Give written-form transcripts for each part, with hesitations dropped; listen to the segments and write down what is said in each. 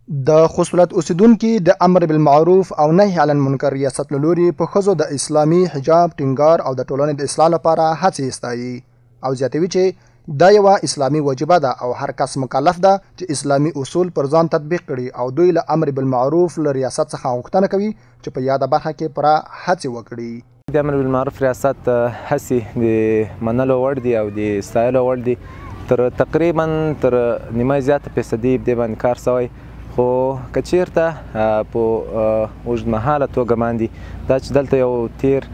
د خوست ولایت اوسېدونکي د امر بالمعروف او نهي عن المنکر ریاست له لوري په ښځو د اسلامي حجاب ټینګار او د ټولنې د اصلاح لپاره هڅې ستایي او زیاتوي چې دا یوه اسلامي وجیبه ده او هر کس مکلف ده چې اسلامي اصول پر ځان تطبیق کړي او دوی له امر بالمعروف له ریاست څخه غوښتنه کوي چې په یاده برخه کې پوره هڅې وکړي. د امر بالمعروف ریاست هڅې د منلو وړ دي او د ستایلو وړ دي. تر تقریبا تر نیمه زیاته فیصدي دې باندې کار شوی، خو که چیرته په اوږدمهاله توګه باندې دا چې دلته یو تیر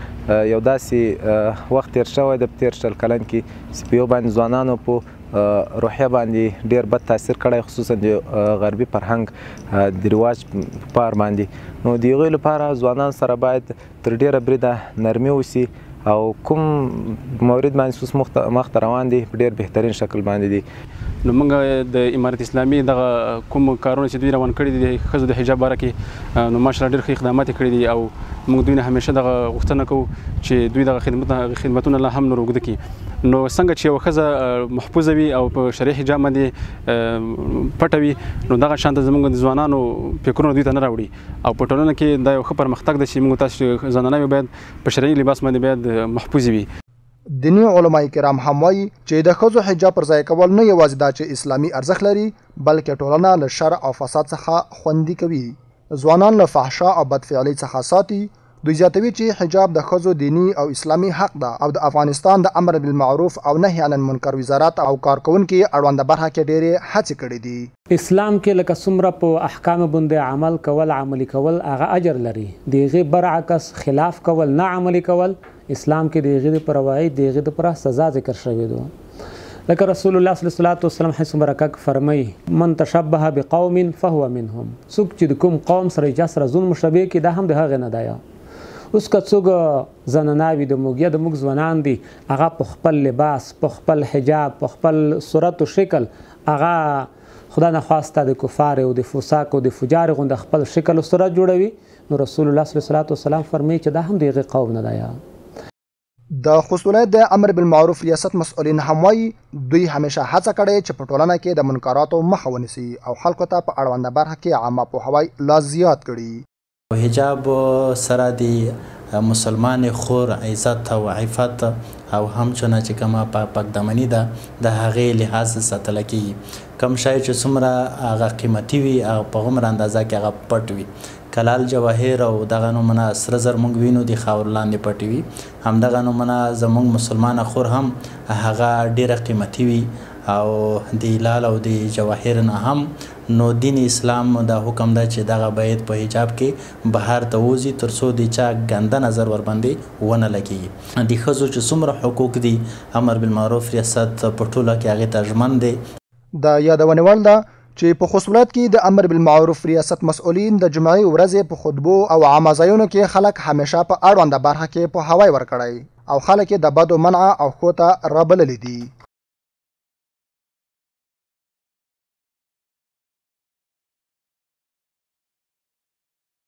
یو داسې وخت تیر شوی د تیر 20 کلن کې چې په یو باندې ځوانانو په روحیه باندې ډیر بد تاثیر کړی، خصوصا د غربي فرهنګ د رواج پار باندې. نو د هغوی لپاره ځوانان سره باید تر ډیره بریده نرمي وسي او کوم مورد باندې اوس مخته روان دي په ډیر بهترین شکل باندې دي. نو موږ د امارت اسلامي دغه کوم کارونه چې دوی روان کړي دي د ښځو د حجاب باره کې، نو ماشاءالله ډېر ښه اقدامات یې کړي دي او موږ دوی نه همیشه دغه غوښتنه کوو چې دوی دغه خدمتونه لا هم نور اوږده کړي. نو څنګه چې یوه ښځه محفوظه وي او په شرعي حجاب باندې پټه وي، نو دغه شان ته زموږ د ځوانانو فکرونه دوی ته نه راوړي او په ټولنه کې دا یو ښه پرمختګ دی چې موږ تاسو زنانه باید په شرعي لباس باندې باید محفوظ وي. دیني علماء کرام هم وایي چې د ښځو حجاب پر ځای کول نه یوازې دا چې اسلامي ارزښت لري، بلکې ټولنه له شر او فساد څخه خوندي کوي، ځوانان له فحشا او بدفعلۍ څخه ساتي. دوی زیاتوي چې حجاب د ښځو دیني او اسلامي حق ده او د افغانستان د امر بالمعروف او نهي عن المنکر وزارت او کارکوونکي اړونده برخه کې ډېرې هڅې کړې دي. اسلام کې لکه څومره په احکام باندې عمل کول عملي کول هغه اجر لري، د هغې برعکس خلاف کول نه عملي کول اسلام کې د هغې دپاره وعید، د هغې دپاره سزا ذکر شوې ده. لکه رسول الله صلی الله علیه وسلم حدیث مبارک فرمایي: من تشبه بقوم فهو منهم. څوک چې د کوم قوم سره چا سره ځون مشابه کړي دا هم د هغې نه دی. اوس که څوک زناناوي د موږ یا د موږ ځوانان دي، هغه په خپل لباس، په خپل حجاب، په خپل صورت او شکل هغه خدا نخواسته د کفار او د فساق او د فجار غونډه خپل شکل او صورت جوړوي، نو رسول الله صلی الله علیه وسلم فرمایي چې دا هم د هغې قوم نه دی. د خوست ولایت د امر بالمعروف ریاست مسؤلین هم وایي دوی همیشه هڅه کړې چې په ټولنه کې د منکراتو مخه ونیسي او خلکو ته په اړونده برخه کې عامه پوهاوی لا زیات کړي. حجاب سره د مسلمان خور عزت او عفت او همچنه چې کومه پاکدامني ده د هغې لحاظ ساتله کېږي. کوم شی چې څومره هغه قیمتي وي هغه په هغومره اندازه کې هغه پټ وي. کلال جواهر او دغه نمونه سره زر موږ وینو د خاورو لاندې پټې وي، همدغه نمونه زموږ مسلمانه خور هم هغه ډېره قیمتي وي او د لال او د جواهر نه هم. نو دین اسلام دا حکم ده چې دغه باید په حجاب کې بهر ته ووځي ترڅو د چا ګنده نظر ورباندې ونه لګېږي. د ښځو چې څومره حقوق دي امر بالمعروف ریاست په ټوله کې هغې ته ژمن دی. د یادونې وړ ده چې په خوست ولایت کې د امر بالمعروف ریاست مسؤلین د جمعې ورځې په خطبو او عامه ځایونو کې خلک همیشه په اړونده برخه کې پوهاوی ورکړی او خلک یې د بدو منع او ښو ته رابللي دي.